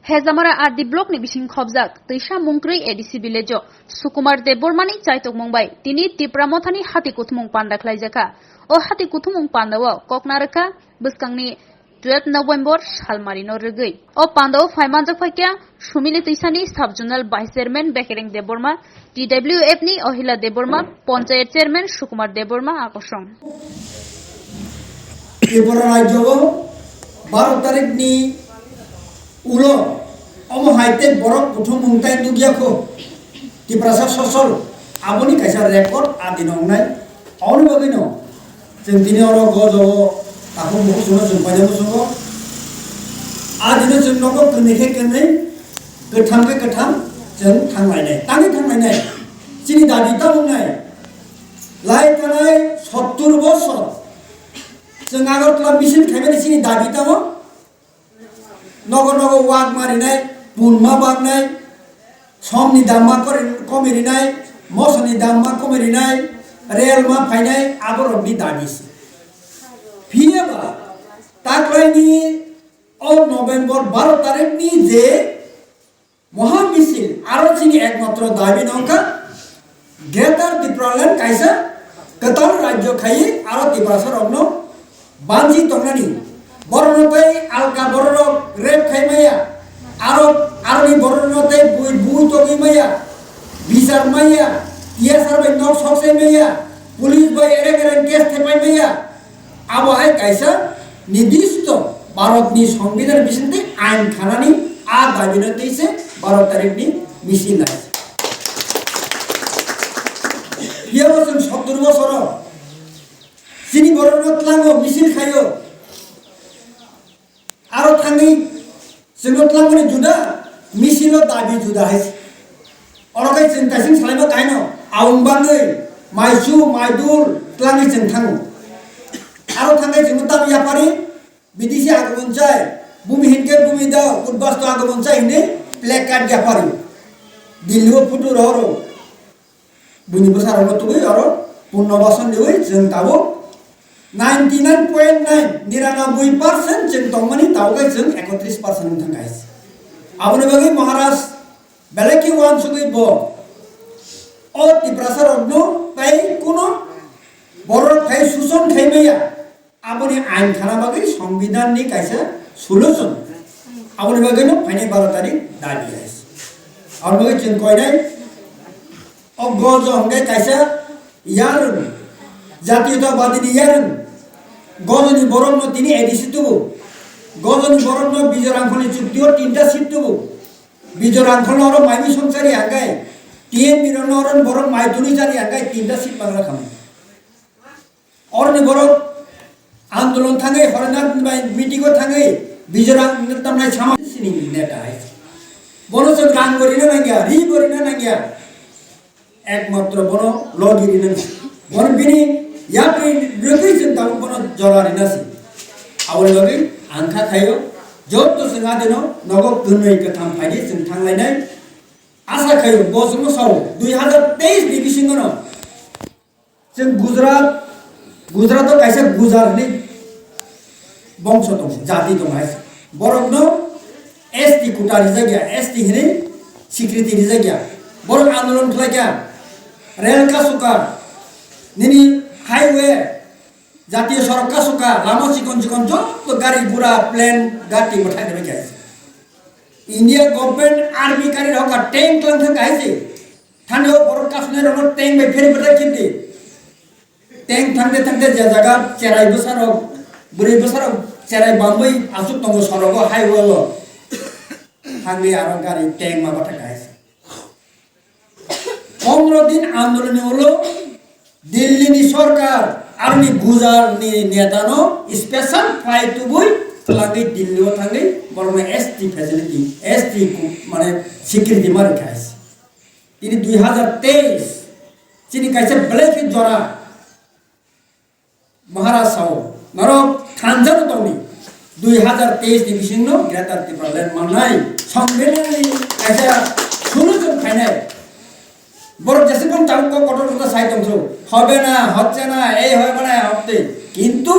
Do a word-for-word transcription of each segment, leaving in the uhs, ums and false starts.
Hejamara R D block ni bising khobjak twisa mungkrwi A D C village o Sukumar Debbarma ni chaitokmung bai tini Tipra Mothani hati kuthumung panda khlaijakha. O hati kuthumung panda o kokna rwkha bwskangni twelve November salmari no rwgwi. O panda o phai manjak phaikha Sumili Twisani Sub Zonal Vice Chairman Bekereng Debbarma, T W F ni Ohila Debbarma, Panchayat Chairman Sukumar Debbarma akosong. Tripura rajyo o baro tarik ni ulo omo hai tei borok kuthumung tai nukya kho. Tiprasa sosol aboni kaisa record adino wngnai. Aboni bagwino chwng tini oro gojo o takhuk bukhuk chwngno chwng paina muchungo. Adino chwng nogo kwnwi khe kwnwi, kwtham khe kwtham chwng thanglainai. Tangwi thanglainai. Chini dabi tamo wngnai. Lai kanai sottur bosor. Chwng Agartala misil khaimani chini dabi tamo. Nogo nogo wak ma rinai, pun ma baknai, somni dam ma kori-, komi rinai, mosoni dam ma komi rinai, rel ma phainai, aborokni dabi se. Phiya ba taklaini o November baro tarikni je Moha misil aro chini ekmatro dabi no wngkha Greater Tipraland kaisa kwtal rajyo khaiwi aro Tiprasa rokno banchi tongnani. Borokno tei alka bororok rape khai maya, aro aroni borokno tei bui bui togwi maya, bichar maya, T S R bai nok sok sai maya, police bai ereng ereng case thepai maya. Abo hai kaisa nidisto Bharatni Songbidan bisingtwi ain khanani a dabino twi se baro tarikni misil lai. Phiyabo chwng sottur bosoro chini borokno tlango misil khaio. Aro thangwi chwngno tlangmani juda, misilo dabi juda hai se. Oro khe chwng kaising salaima kaino, aung bangwi, maisu, maidul, tlangwi chwng thango. Aro thangwi chwngno tamo yapari, B D C agomon chai, bumi hinkhe bumi dao, udbasto agomon chai hinwi placard yapari. Delhi o photo rohoro. Buini bwsarokno tubui oro punno bason diui chwng tabuk ninety nine point nine, niranoboi percent chwng tongmani, tabuk khe chwng ekotris percent wng thang kha. Aboni bagwi Maharaj belai khe uansugwi bo o Tiprasa rokno tei kuno borok khai suson khai maya. Aboni ain khana bagwi Songbidanni kaisa solution. Aboni bagwino phainai baro tarik dabi hai se. Aboni bagwi chwng koinai o gojo hwnkhe kaisa yarwng, jatiyotabadini yarwng. Gojoni borokno tini A D C tubu. Gojoni borokno Bijoy Rangkholni chukti o tinta seat tubu. Bijoy Rangkholno oro mai misong chari hwnkhe, T N B rokno oro borok mai tuni chari hwnkhe tinta seat mangra khamu. Oroni borok andolon thangwi, Horinath bai meeting o thangwi, Bijoy Rang tamnai sama sini neta hai. Bono chwng rang bo rina nangya, ri bo rina nangya. Ekmatro bono logi rina nangya. Bono bini yapri rwgwi chwng tabuk bono jora rina si. Aboni bagwi ang kha khaio, jotto chwng adino nogo kwnwi kwtham phaidi chwng thanglainai. Asa khaio, bo chwngno sao, dui hazar teis ni bisingono. Chwng Gujarat, Gujarat o kaisa Gujar hinwi bongso tongo, jati tongo hai. Borokno S T quota rijak ya, S T hinwi sikriti rijak ya. Borok andolon khlai kha, rel kasukha, nini highway, jatiyo sorok kasukha, lama chikon chikon jotto gari gura, plane, gati mwthai bai kha. India government army kari rok tank lang thang hai se. Thani o borok kasunai rokno tank bai pheri bwthai khibdi. Tank thangde thangde je jaga cherai bwsarok, bwrwi bwsarok cherai bangwi aswk tongo sorogo highway o. Thangwi aro gari tank ma bwthai kaisa. Pondro din andoloni ulo Delhi ni sorkar aroni Gujar ni neta no special flight tubui twlangwi Delhi o thangwi borokno S T facility, S T ku-, mane security ma rwkha. Tini dui hazar teis, chini kaisa belai khe jora Maharaj sao, norok thanjano tongni, dui hazar teis ni bisingno Greater Tipraland mannai, Songbidanni kaisa solution phainai. Borok jese bong tabuk kok kotor kotor sai tongso, hobe na, hocche na, ei hobe na, hopte. Kintu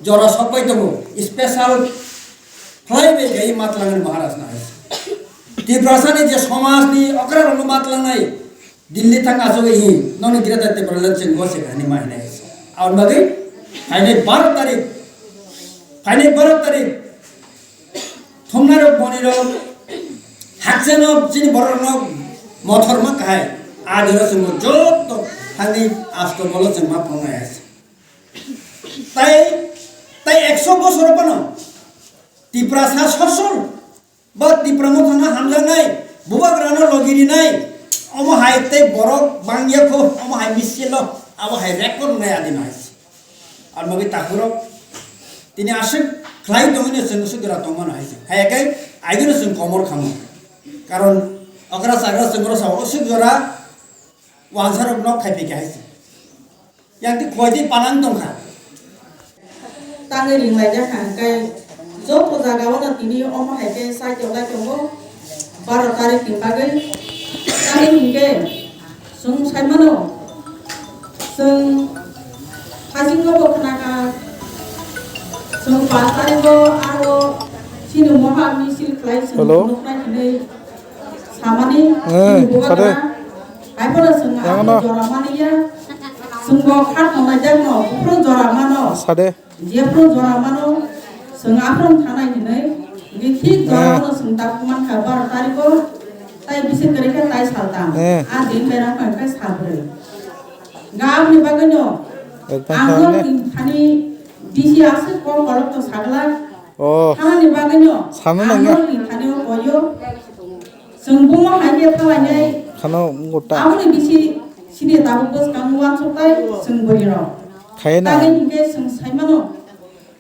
jora sokbai tongo, special flight bai gai matlangan Maharaj na hai. Tiprasani je somajni okrarokno matlangnai Delhi thang achugwi hi nokni Greater Tipraland chwng gose khainai ma hinai. Aboni bagwi phainai baro tarik, phainai baro tarik thumnairok bonirok hakcheno chini bororokno mothor ma kahai adiro chwngno joto thangni asto bolo chwng ma phungnai hai. Tai, tai ekso bosor phano Tiprasa sosol ba Tipra mothano hamjaknai, bubagrano logi rinai, omo hai tei borok bangya kho, omo hai misil o, abo hai record wngnai adino hai. Ar bagwi takhurok tini aswk khlai tongwino chwng swk jora tongmano hai se. Hai khe aigwino chwng komor khamo. Karon okra chagra chwng oro sao aswk jora wansarok nok khai phi khe hai se. Yang ti khoi di panang tong kha. Tangwi ring lai jak kha hwnkhe joto jaga o no tini omo hai khe chai tonglai tongo baro tarik ni bagwi. Tangwi hinkhe chwng sai mano, chwng hasingo bo khna kha, chwng pash tarik o aro chini moha misil khlai chwng Hello? Phunuknai hinwi samani Eh, chini bubagra sade. Hai phano chwng Yang ano ano? Jora mani ya, chwng bo kha tongnai jak no, buphuru jora mano. Sade. Jephru jora mano, chwng aphru thanai hinwi, hwnkhe thik jora Eh. Mano chwng tabuk mankha baro tariko, tai bisi kwrwi khe tai saltam. Eh. A din berang kha khe salbrwi. Ga aboni bagwino Ekdom ang no thane. Tin thani bisi aswk kok kolok to sagla. Oh. Thanani bagwino Sana ang nangya. No tin thani o koyo. Chwng bumo hai khe thalainai. Khano wngkha ta. Aboni bisi sini tabuk bwskango uansuk tai chwng bwrwi rok. Khaina. Tangwi hinkhe chwng sai mano.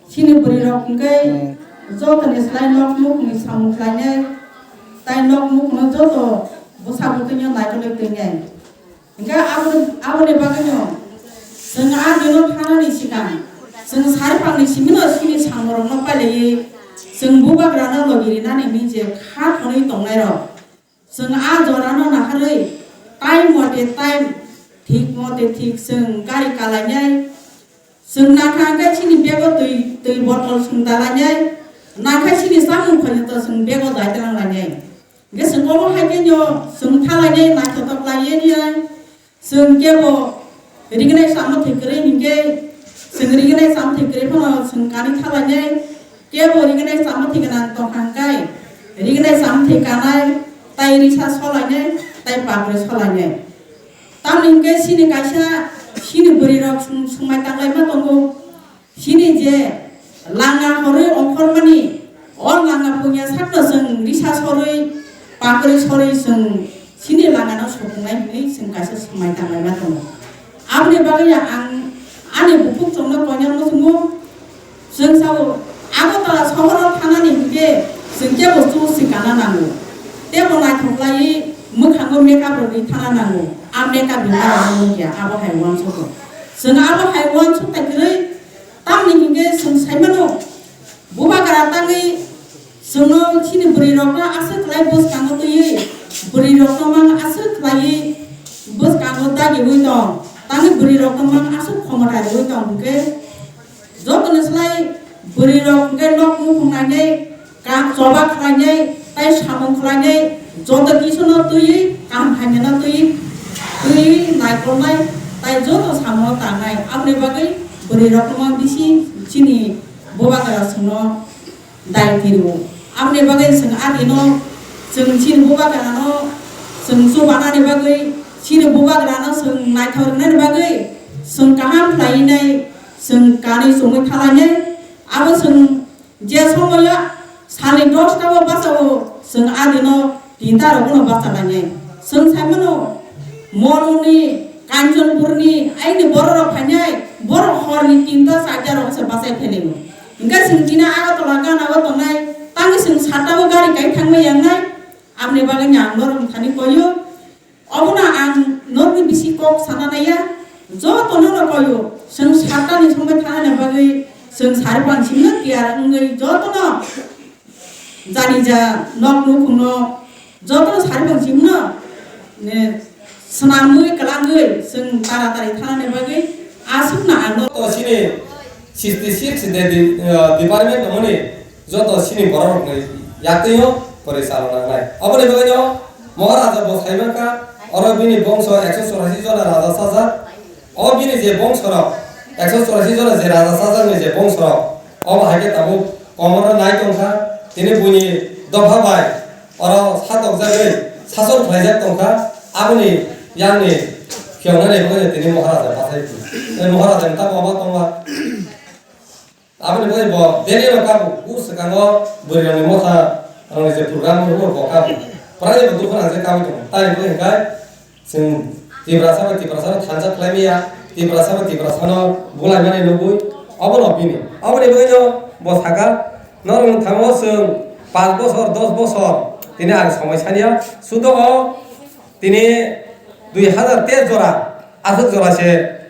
Sini bwrwi rok hinkhe Hmm. Jotoni slai nok nukhungni samung khlainai. Tai nok nukhungno joto bwsa bwtwino naikolwi twinai. Hingke aboni, aboni bagwino chwng a dino thanani sikang chwng saripangni simino chini samorokno pailaiwi chwng bubagrano logi rinani hinwi je kha thonwi tongnairok. Chwng a jorano naharwi time mote time, thik mote thik chwng gari kalainai. Chwng nakha hwnkhe chini bego twi, twi botol chwng dalainai. Nakha chini chamung phainato chwng bego dai twlang lainai. Hingke chwng omo hai khe no chwng thalai nai naithotok lai ye riya. Chwng kebo rignai chama thwi kwrwi hinkhe chwng rignai chama thwi kwrwi phano chwng kani thalai nai. Kebo rignai chama thwi gwnang tong kha hwnkhe rignai chama thwi kanai, tai risa solai nai, tai paproi solai nai. Tamni hinkhe chini kaisa chini bwrwi rok swng-, swngmai tanglai ma tongo. Chini je langa horwi ongkhormani, o langa punya sakno chwng risa sorwi, pakrwi sorwi chwng chini langano sotongnai hinwi chwng kaisa swngmai tanglaima tongo. Aboni bagwi ang ani bukhuk chwngno koinarno swngo, chwng sao Agartala sohoro thanani hinkhe chwng tebo chusi kana nango, tebo naithok laiwi mwkhango makeup rwgwi thana nango, a makeup rwna nango ya, abo hai uansukgo. Chwng abo hai uansuk tai kwrwi. Tamni hinkhe chwng sai mano, bubagra tangwi chwngno chini bwrwirokno aswk khlai bwskango twiwi, bwrwirokno mang aswk khlaiwi bwskango dagiwi tong, tangwi bwrwirokno mang aswk khomota rwwi tong hinkhe, jotoni slai bwrwirok hinkhe nok nukhung nainai, Kak choba khlainai, tai samung khlainai, joto kisuno twiwi, kaham hamyano twiwi, twiwi naikolnai, tai joto samungo tangnai. Aboni bagwi bwrwirokno bisi chini bubagra chwngno dai tiro. Aboni bagwi chwng adino, chwng chini bubagrano, chwng chubanani bagwi, chini bubagrano chwng naithok rwnani bagwi, chwng kaham khlainai, chwng kanwi chumui thalainai, abo chwng Je somoyo salni dosta o bachao, chwng adino tinta rokno bacha lainai. Chwng sai mano, Moroni, Kanchanpurni, aini bororok phainai, borok horni tinta charta rok se bachai phainai. Hingke chwng tini Agartala gana o tongnai, tangwi chwng satta o gari kai thangma yangnai, aboni bagwi ang norok thani koyo. Obono ang norokni bisi kok sana naiya, jotono no koyo, chwng sattani songwi thanani bagwi chwng sari pang simi no tiyar wngwi jotono jani ja nok nukhungno jotono sari pang simi no, ne, swnamwi kwlangwi chwng tara tari thanani bagwi aswkno ang no. To sini sixty six de, de, uh, department tongmani joto sini borok rokni yaktwio Kwrwi chalo nangnai. Oboni bagwino Maharaja bo sai mankha, oro bini bongso ekso chorasi jona raja sajak. O bini je bongsorok, ekso chorasi jona je raja sajakni je bongsorok, obo hai khe tabuk komorno nai tongkha, tini buini dopha bai oro satokjagwi sasok khlaijak tongkha, aboni yakni phiyoknani bagwino tini Maharaja bachai phi. Tei Maharajani tamo obo tongma. Aboni bagwi bo daily no kabo, u swkango bwrwi rokni motha rokni je program rw bo kabo. Prai bo dukhu nang je kabo tongo. Tani bagwi hwnkhe chwng Tiprasa bai Tiprasa no thansa khlai maya, Tiprasa bai Tiprasa no bulai mani nugwi, obo no bini. Oboni bagwi no bo saka, norok wng thango chwng panch bosor, dos bosor, tini ang somoi saniya, sudo o tini dui hazar teis jora, aswk jora se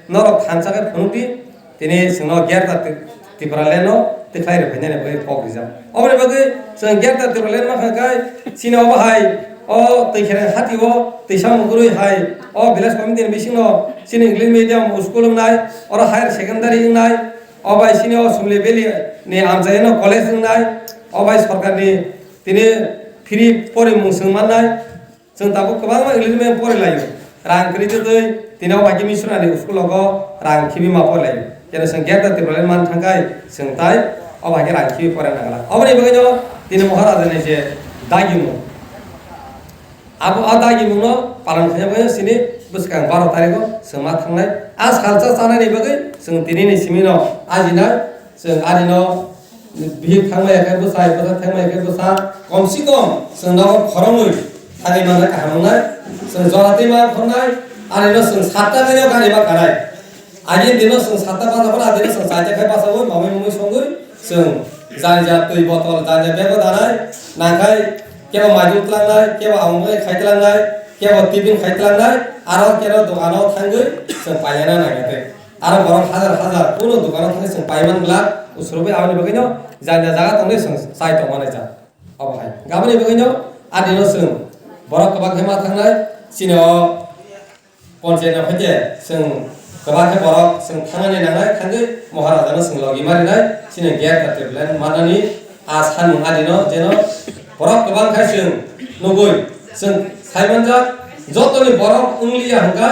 norok thansa khe phunukdi, tini chwngno Greater Tri-, Tipraland no tikhlai rw phainani bagwi kok rijak. Oboni bagwi chwng Greater Tipraland ma kha khe chini obo hai o Twikhera hati o twisa mungkrwi hai o village committee ni bisingno chini English medium school wngnai, oro higher secondary wngnai, o bai chini o Sumli Valley ni amchaino college wngnai, o bai sorkarni tini free porimung chwng mannai. Chwng tabuk kwbangma English medium pori laio. Rang kwrwi twi twi tini o bai khe missionary school rogo rang khibi ma pori laio. Keno chwng Greater Tipraland man thangkhai chwng tai o bai khe rang khibi pore nangla. Oboni bagwino tini Maharaja ni je dagimung. Abo a dagimungno palan khaina bagwi chini bwskang baro tarikho chwng ma thangnai. A salsa chanani bagwi chwng tinini simino ajinai. Chwng arino bihik thangmaya khe bwsai, bwsa thangmaya khe bwsa, kom si kom chwng nogo khoroknwi thangwi manna kaham wngnai. Chwng jora twi ma khornai, arino chwng satta khe gari ma kanai. Agini dino chwng satta basa phano, adino chwng chaita khe basaui, mamui mumui songwi chwng janja twi botol, janja bego danai, nangkhai kebo maidu tlangnai, kebo amung khai tlangnai, kebo tiffin khai tlangnai, aro kebo dogano thangwi chwng paiyana nangya tei. Aro borok hazar hazar kuno dogano thangwi chwng paiman glak, usrobai aboni bagwino janja jaga tongwi chwng chai tongma naijak. Obo hai. Aboni bagwino adino chwng borok kwbang khe ma thangnai, chini o ponchayat no phaikhe chwng kwbang khe borok chwng thangnani nangnai, thangwi Maharajano chwng logi marinai, chini Greater Tipraland manani a sanmung adino jeno borok kwbang khai chwng nugwi chwng sai manjak, jotoni borok wngliya hwnkhe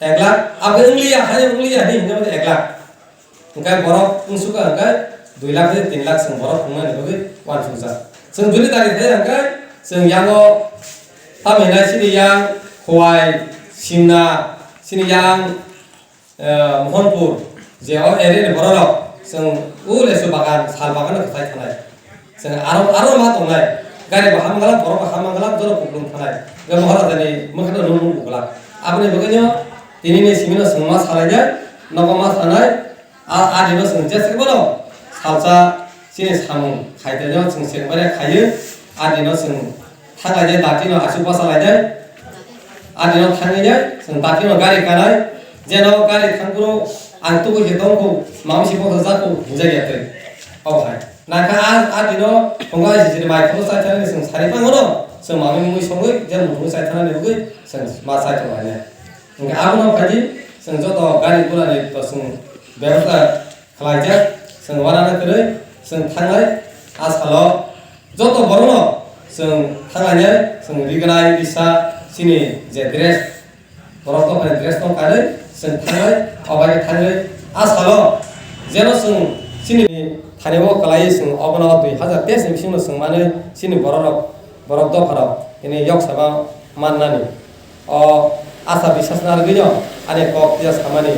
ek lakh, abo wngliya hai wngliya hai hwnkhe ek lakh. Hwnkhe borok wngsuka hwnkhe dui lakh hai tin lakh chwng borok wngnani bagwi uansukjak. Chwng jodi dagi thai hwnkhe chwng yango tamhinai chini yang Khowai, Simna, chini yang, eh, Mohanpur, je o area ni borok rok chwng o lesu bagan, sal bagan no kwchai thanai. Chwng aro, aro ma tongnai. Gari bo ham glak, borok bo ham glak, joto kupulung thanai. Hwnkhe Maharajani mwkhang no nung nung glak. Aboni bagwino tinini simino chwng ma salainai, nogo ma sanai, a, adino chwng jeswk bono salsa chini samung khaiteno chwng chwng bai khaiwi, adino chwng thanglainai, datino aswk bachalainai. Adino thanglainai, chwng datino gari kanai, jeno gari thangphuru ang tubui khe tongkhu, mamsi boksa jakhu hinjakya twi. Obo hai. Nangkha a, adino thwngwi sisiri mai phuru chai thani chwng sari pangono, chwng mamui mui songwi je muthungwi chai thanani bagwi chwng ma chai tonglainai. Hwnkhe abono phaidi chwng joto gari gurani to chwng bebostha khlaijak, chwng uanana kwrwi chwng thangnai a salo joto borokno chwng thanglainai, chwng rignai risa chini je dress, borok dophani dress no kanwi chwng thangnai, obo hai khe thangwi a salo jeno chwng chini thani o kwlaiwi chwng obono dui hazar teis ni bisingo chwng manwi chini borok rok, borok dopha rok tini yok saba mannani. O asa biswas narwgwino ani kok ya samani